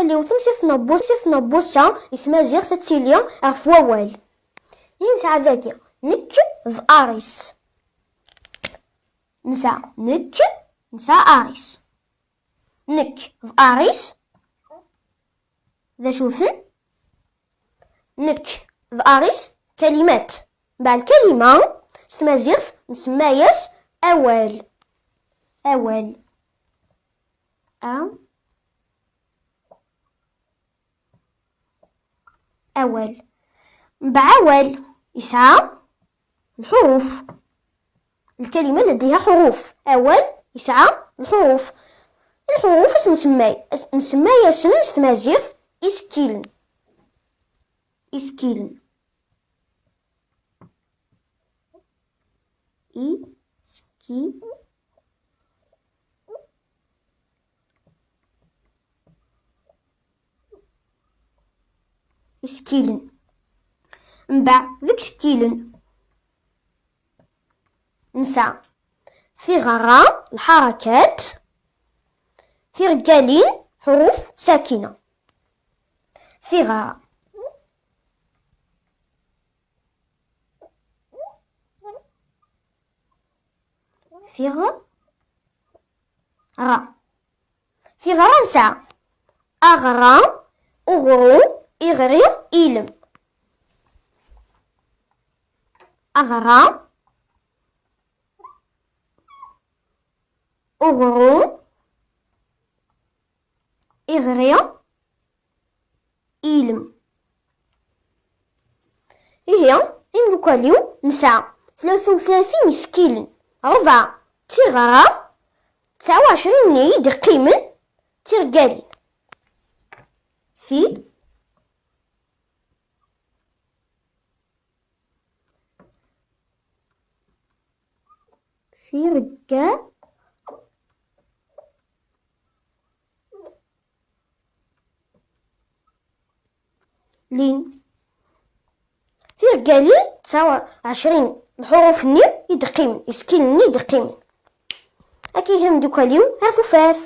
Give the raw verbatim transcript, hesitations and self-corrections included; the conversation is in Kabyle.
Liw temsirt n wus-, temsirt n wass-a i tmaziɣt ad tili ɣef wawal. Ihi nesɛa dagi, nekk d Aris. Nesɛa nekk, nesɛa Aris. Nekk d Aris. D acu-ten? Nekk d Aris, kalimat. Mbeɛd lkalima, s tmaziɣt, nsemma-yas awal. Awal. A. Awal. Mbeɛd awal, yesɛa lḥuruf. الكلمة لديها حروف. Awal yesɛa lḥuruf. Lḥuruf as nsemma-, as nsemma-yasen s tmaziɣt isekkilen. Isekkilen. Isekki-, isekkilen. Mbeɛd deg isekkilen, nesɛa tiɣerra, lḥarakat, tireggalin, ḥuruf sakina. Tiɣerra. Tiɣerra. Tiɣerra nesɛa aɣerra, uɣrum, iɣri, ilem. Aɣerra, uɣrum, iɣri, ilem. Ihi, imdukal-iw nesɛa tlata u tlatin isekkilen, rebɛa d tiɣerra, tesɛa u ɛecrin-nni i d-iqqimen d tirgalin. Ti-, tirga-, lin. Tirgalin tesɛa ɛecrin lḥuruf-nni i d-qqimen, isekkilen-nni i d-qqimen. Akka ihi imdukal-iw, ar tufat.